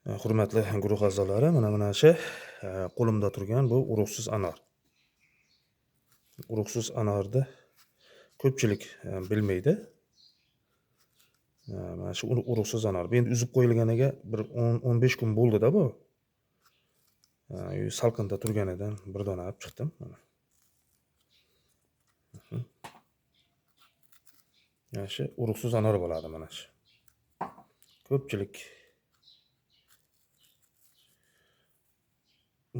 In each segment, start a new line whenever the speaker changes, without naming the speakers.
Hurmatli guruh a'zolari, mana shu qo'limda turgan bu urug'siz anor. Urug'siz anorni ko'pchilik bilmaydi. Mana shu urug'siz anor. Bu endi uzib qo'yilganiga bir 10-15 kun bo'ldi-da bu. Salqinda turganidan bir dona olib chiqdim. Mana. Mana shu urug'siz anor bo'ladi mana shu. Ko'pchilik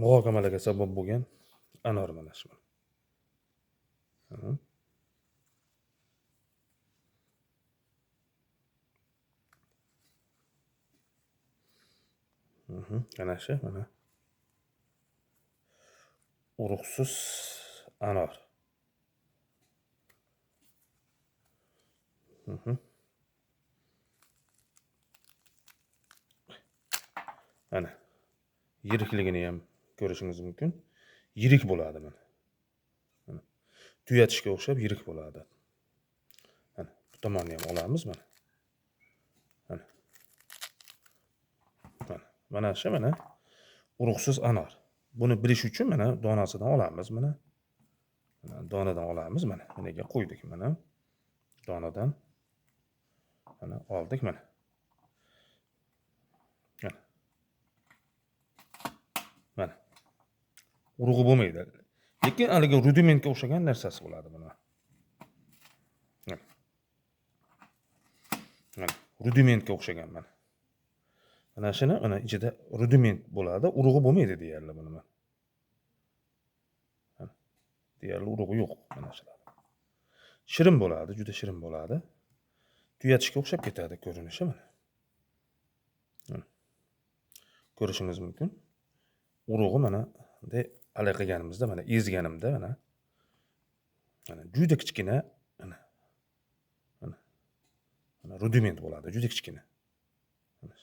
muhokamalarga sabab bo'lgan anor mana shu. Mana shu mana urug'siz anor. Mana yirikligini ham ko'rishingiz mumkin. Yirik bo'ladi mana. Mana tuyatishga o'xshab yirik bo'ladi. Mana bu tomonni ham olamiz mana. Mana. Mana, mana shu mana urug'siz anor. Buni bilish uchun mana donasidan olamiz mana. Mana donadan olamiz mana. Bunaga qo'ydik mana. Donadan mana oldik mana. Mana. Mana. Urug'i bo'lmaydi. Lekin haligi rudimentga o'xshagan narsasi bo'ladi buni. Mana. Mana rudimentga o'xshagan mana. Mana shuni mana ichida rudiment bo'ladi, urug'i bo'lmaydi deyarli buni mana. Mana. Deyarli urug'i yo'q mana shular. Shirin bo'ladi, juda shirin bo'ladi. Tuyatishga o'xshab ketadi ko'rinishi mana. Mana. Ko'rishingiz mumkin. Urug'i mana bunday alay qilganimizda mana ezganimda mana mana juda kichkina mana mana mana rudiment bo'ladi, juda kichkina. Mana.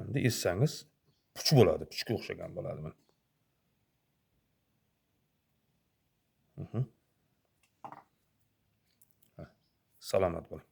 Endi ezsangiz puch bo'ladi, puchga o'xshagan bo'ladi mana. Salomat bo'ling.